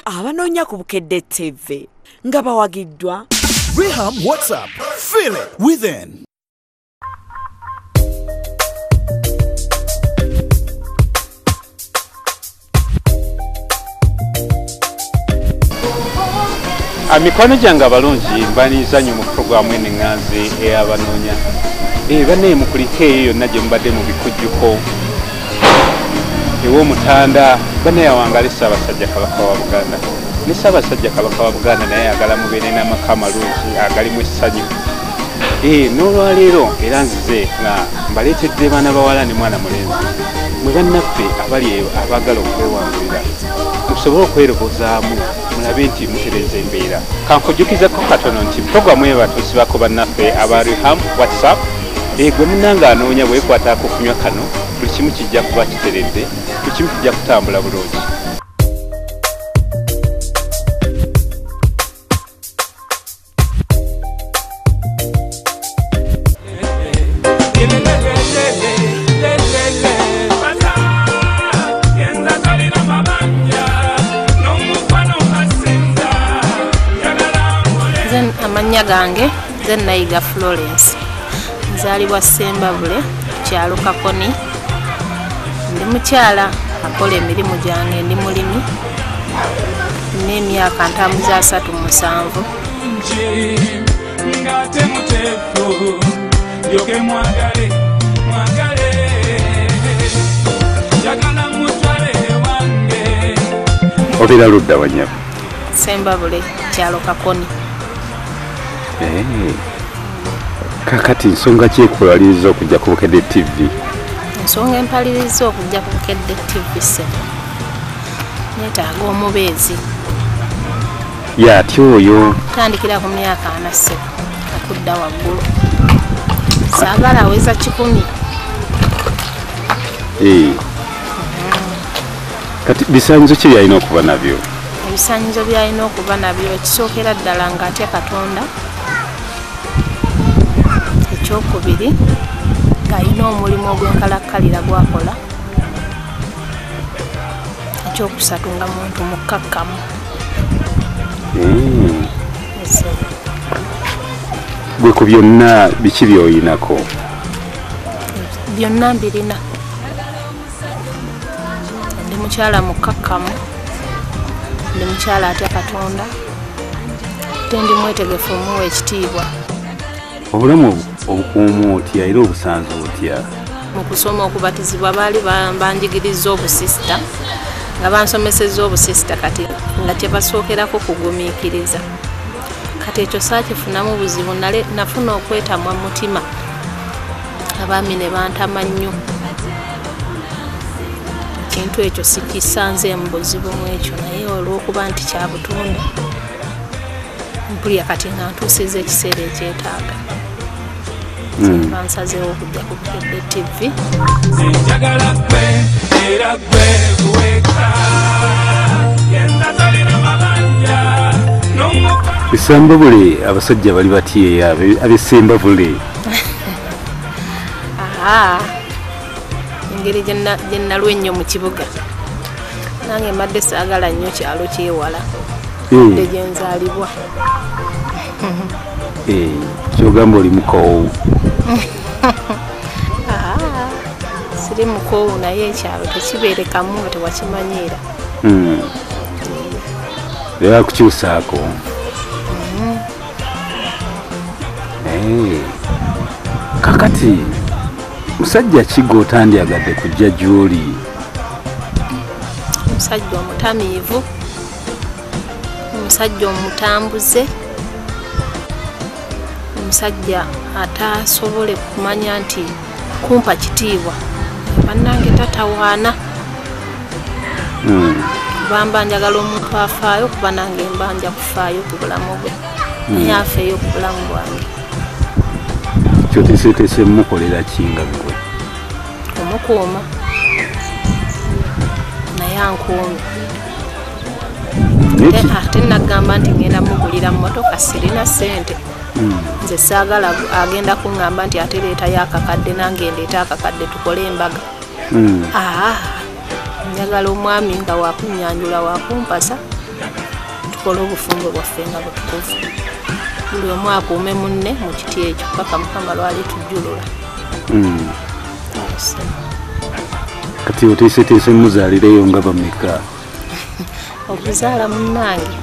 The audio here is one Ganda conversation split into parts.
Abanoonya ku Bukedde TV nga bawagiddwa Reham WhatsApp. Feel it within. Mikwano gyange abalungi mbaniriza nnyo mu puroguramu eno eŋŋanzi ey'abanoonya. Bannaye mukulike eyo yonna gye mubadde mu bikujjuko ew'omutanda. Bannaye awangaale Ssaabasajja Kabaka wa Buganda. Ne Ssaabasajja Kabaka wa Buganda naye ayagala mubeere n'amaka amalungi agalimu essanyu. N'olwaleero era nzize nga mbaleetedde baana bawala ne mwana mulenzi, mwe bannaffe abali eyo abaagala okwewangulira musobole okwerobozaamu mulabe nti mutereeza embeera. Kankujjukizako katono nti puroguramu eyo batuusibako bannaffe aba Reham WhatsApp. Gwe munnange anoonya bwekwataako okunywa kano, buli kimu kijja kuba kiteredde, buli kimu kijja kutambula bulungi. Amannya gange nze Nayiga Florence, nzaalibwa Ssembabule kyalo Kakoni. Ndi mukyala akola emirimu gyange, ndi mulimi, n'emyaka 37. Obeera ludda wa nnyabo? Ssembabule kyalo Kakoni. Kakati nsonga ki ekuwaliriza okujja ku Bukedde TV? Ensonga empaliriza okujja ku Bukedde TV ssebo, neetaaga omubeezi. Y'atya oyo? Tandikira ku myaka 40 ssebo okudda waggulu. Saagala aweza 100. Kati bisaanyizo ki by'alina okuba nabyo? Ebisaanyizo by'alina okuba nabyo, ekisookera ddala ng'atya Katonda, ekyokubiri ng'alina omulimu ogw'enkalakkalira gw'akola, ekyokusatu nga muntu mukkakkamu. Gwe ku byonna biki by'oyinako? Byonna mbirina. Ndi mukyala mukkakkamu, ndi mukyala atya Katonda, ate ndi mwetegefu omuwa ekitiibwa. Obulamu obukuuma otya era obusanze otya? Mu kusoma okubatizibwa baali banjigiriza obusisita, nga bansomesezza obusisita, kati nga kye basookerako kugumiikiriza. Kati ekyo saakifunamu buzibu, nafuna okwetamwa mu mutima, abaami ne bantama nnyo. Ekintu ekyo sikisanzeemu buzibu mu ekyo, naye olw'okuba nti kya butonde mpulira kati nga ntuusizza ekiseera ekyetaaga. Bansazeewo okujja ku Bukedde TV. Njagala gwe era gwe wekka, yenna talina mabanja. Essembabule abasajja bali batyeyo ab'Essembabule? Engeri gye nalwa ennyo mu kibuga, nange mbadde saagala nnyo kyalo kyewala nde gye nzaalibwa. Ky'ogamba oli mukoowu? Siri mukoowu, naye ekyalo tekibeerekamu nga tewakimanyiira. Era kukyusaako. Kakati musajja ki gw'otandyagadde kujja gy'oli? Omusajja omutamiivu, omusajja omutambuze, omusajja atasobole kumanya nti kumpa kitiibwa, bannange tatawaana. Kuba mba njagala omuntu afaayo, kuba nange mba nja kufaayo ku bulamu bwe, naye afeeyo ku bulamu bwange. Kyoteeseteese mmukolera ki nga ggwe? Omukuuma, naye ankuume. Ate nagamba nti ngenda mugulira mmotoka, sirina ssente. Nze saagala agenda kuŋŋamba nti ate leetayo akakadde nange ndeeta akakadde tukole embaga. Njagala omwami nga wakunyanjula wakumpasa Tukole obufumbo bwaffe nga butukuvu, buli omu akuume munne mu kiti ekyo paka Mukama lwali tujjulula. Kati oteeseteese muzaalireyo nga bameka? Okuzaala munnange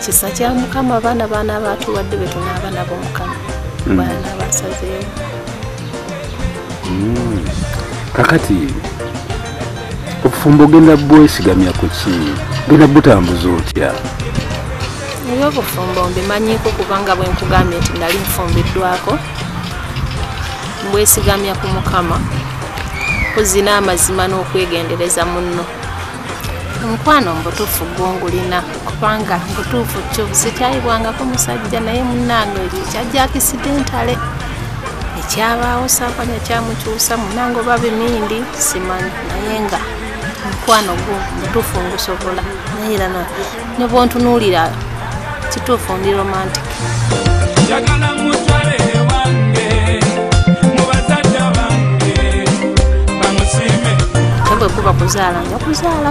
kisa kya Mukama, abaana baana batuwadde be tunaaba nabo Mukama baana basazeewo. Kakati obufumbo ogenda bwesigamya ku ki? Ogenda butambuza otya? Ebyobufumbo mbimanyiiko kubanga bwe nkugambye nti nali nfumbiddwako, mbwesigamya ku Mukama, kuzina amazima n'okwegendereza munno. Omukwano mbutuufu gwongulina kubanga mbutuufu kyo sikyayibwangako musajja, naye munnange ekyo kyajja akisidentale ekyabaawo saapanya kyamukyusa munnange oba bimindi simanyi, naye nga omukwano gwo mbutuufu ngusobola, naye era ne bwontunuulira kituufu ndi romantic. Njagala mutwale wange mu bazadde bange bamusiime. Bwe kuba kuzaala nja kuzaala,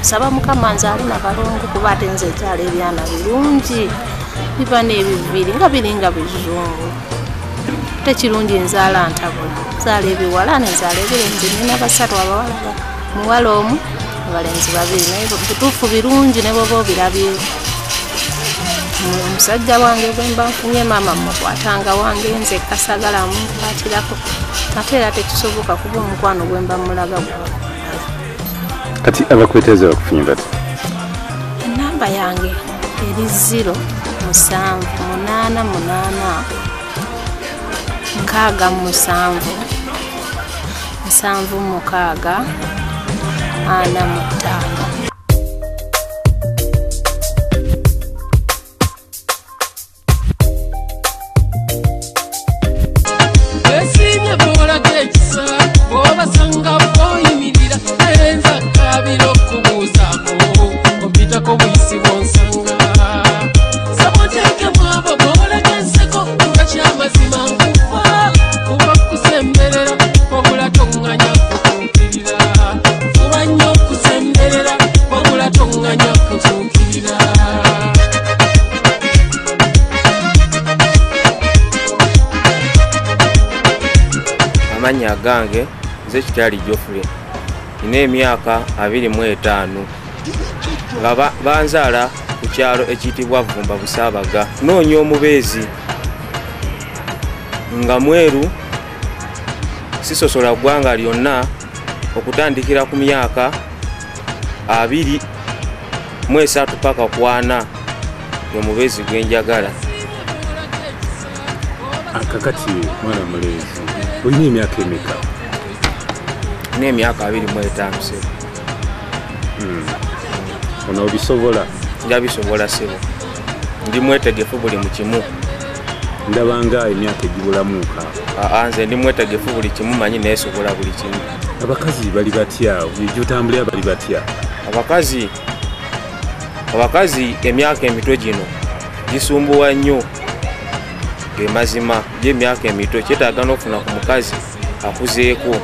nsaba Mukama nzaale na balongo kuba ate nze nzaala ebyana birungi biba n'ebibiri nga biringa bizungu. Tekirungi nzaala ntabula, nzaala ebiwala nenzaala ebirenzi, nina basatu abawala, muwala omu, abalenzi babiri, naye butuufu birungi ne bwoba obirabye. Omusajja wange bwe mba nfunye maama mukwatanga wange nze kasagala mukwatirako, ate era tekisoboka kuba omukwano gwe mba mulaga gwa. Kati abakweteza bakufunye bati? Enamba yange eri 0 7 8 8 6 7 7 6 4 5. Amannya gange nze Kitali Geoffrey, nina emyaka 25, nga banzaala ku kyalo ekiyitibwa Vumba Busaabaga. Nnoonya omubeezi nga mweru, sisosola ggwanga lyonna, okutandikira ku myaka 23 paka 40 omubeezi gwe njagala. Kakati mwana mulenzi olina emyaka emeka? Nina emyaka 25 ssebo. Ono obisobola? Njabisobola ssebo, ndi mwetegefu buli mu kimu. Ndabanga emyaka egibulamuka. Nze ndi mwetegefu buli kimu, manyi neesobola buli kimu. Abakazi bali batya? Gyotambulira bali batya? Abakazi emyaka emito gino gisumbuwa nnyo. Gemazima gy'emyaka emito kyetaaga n'okufuna ku mukazi akuzeeko,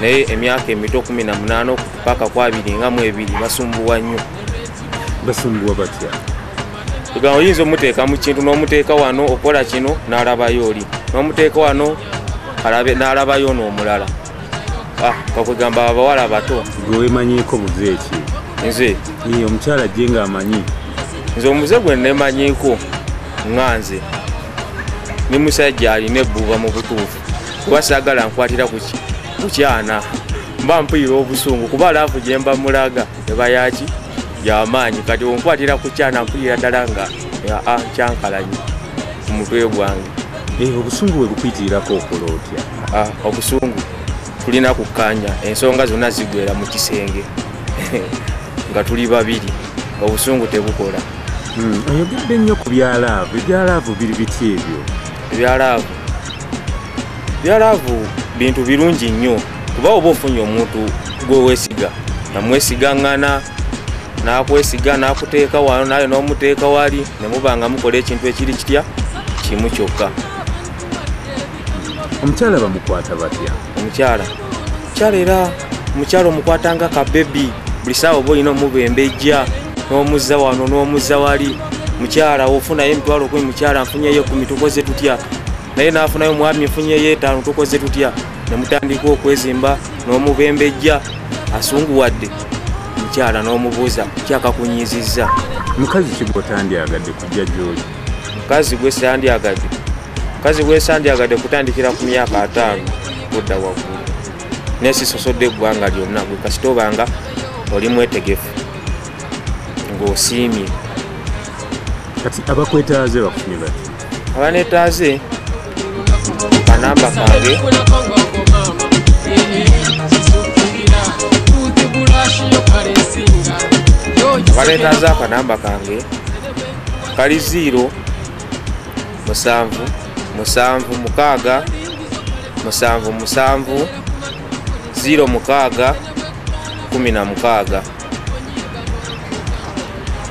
naye emyaka emito 18 paka 22 basumbuwa nnyo. Basumbuwa batya? Tugamba oyinza omuteeka mu kintu n'omuteeka wano okola kino n'alabayo oli, n'omuteeka wano n'alabayo n'omulala. Kakwegamba abawala abato. Gwe weemanyiiko buze ki? Nze? Omukyala gye ng'amanyi. Nze omuze gwe neemanyiiko nga nze ni musajja alina ebbuba mu butuufu, kuba saagala nkwatira ku kyana, mba mpulira obusungu kuba laavu gye mba mulaga eba yaki y'amaanyi. Kati onkwatira ku kyana mpulira ddala nga nkyankalanye ku mutwe gwange. Obusungu bwe bukuyitirirako okola otya? Obusungu tulina kukkaanya, ensonga zonna ziggwera mu kisenge nga tuli babiri, obusungu tebukola. Oyogedde nnyo ku byalaavu, ebyalaavu biri biti ebyo? Ebyalaavu bintu birungi nnyo, kuba oba ofunye omuntu gwe weesiga, namwesigaŋŋana, n'akwesiga n'akuteeka wano naye n'omuteeka wali, ne muba nga mukola ekintu ekiri kitya kimu kyokka. Omukyala bamukwata batya? Omukyala era omukyala omukwata nga kabebi, buli ssaawa oba olina omubembejja. N'omuzza wano n'omuzza wali. Mukyala ofunayo emitwalo 10, mukyala nfunyeyo 10, tukoze tutya? Naye n'afunayo mwami nfunyeyo 5, tukoze tutya? Ne mutandika okwezimba n'omubembejja asunguwadde. Mukyala n'omubuuza kyakakunyizizza. Mukazi ki gw'otandyagadde kujja gy'oli? Mukazi gwe sandyagadde. Mukazi gwe sandyagadde kutandikira ku myaka 5 kudda waggulu. Naye sisosodde eggwanga lyonna, gwe kasita obanga oli mwetegefu ng'osiimye. Kati abakwetaaze bakufunye bati? Abaneetaaze kanamba kange abaneetaaze akanamba kange kali 0 7 7 6 7 7 0 6 16.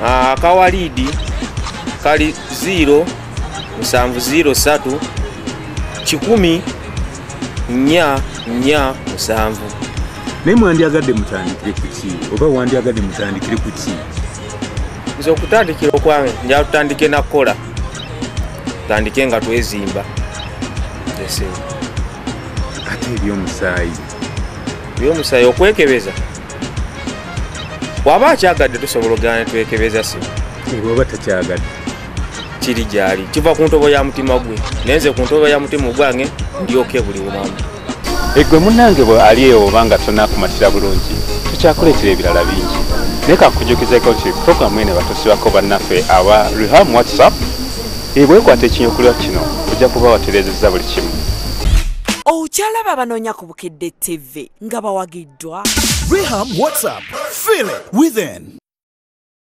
Akawalidi kali 0 7 0 3 1 4 4 7. Naye mwandyagadde mutandikire ku ki? Oba wandyagadde mutandikire ku ki? Nze okutandikira okwange nja tutandike nakukola, tutandike nga twezimba. Ate ebyomusaayi? Ebyomusaayi okwekebeza, bw'aba akyagadde tusobola okugenda ne twekebeza. Si bw'aba takyagadde kiri gyali, kiva ku ntobo ya mutima gwe. Naye nze ku ntobo ya mutima gwange ndyoke buli wamu. Eggwe munnange bwe ali eyo oba nga tonaakumatira bulungi, tukyakuleetera ebirala bingi. Naye kankujjukizeeko nti puroguramu eno batusibako bannaffe aba Reham WhatsApp. Bwekwata ekinyokulwa kino ojja kuba watereezezza buli kimu. Okyalaba abanoonya ku Bukedde TV nga bawagiddwa Reham WhatsApp. Feel it within.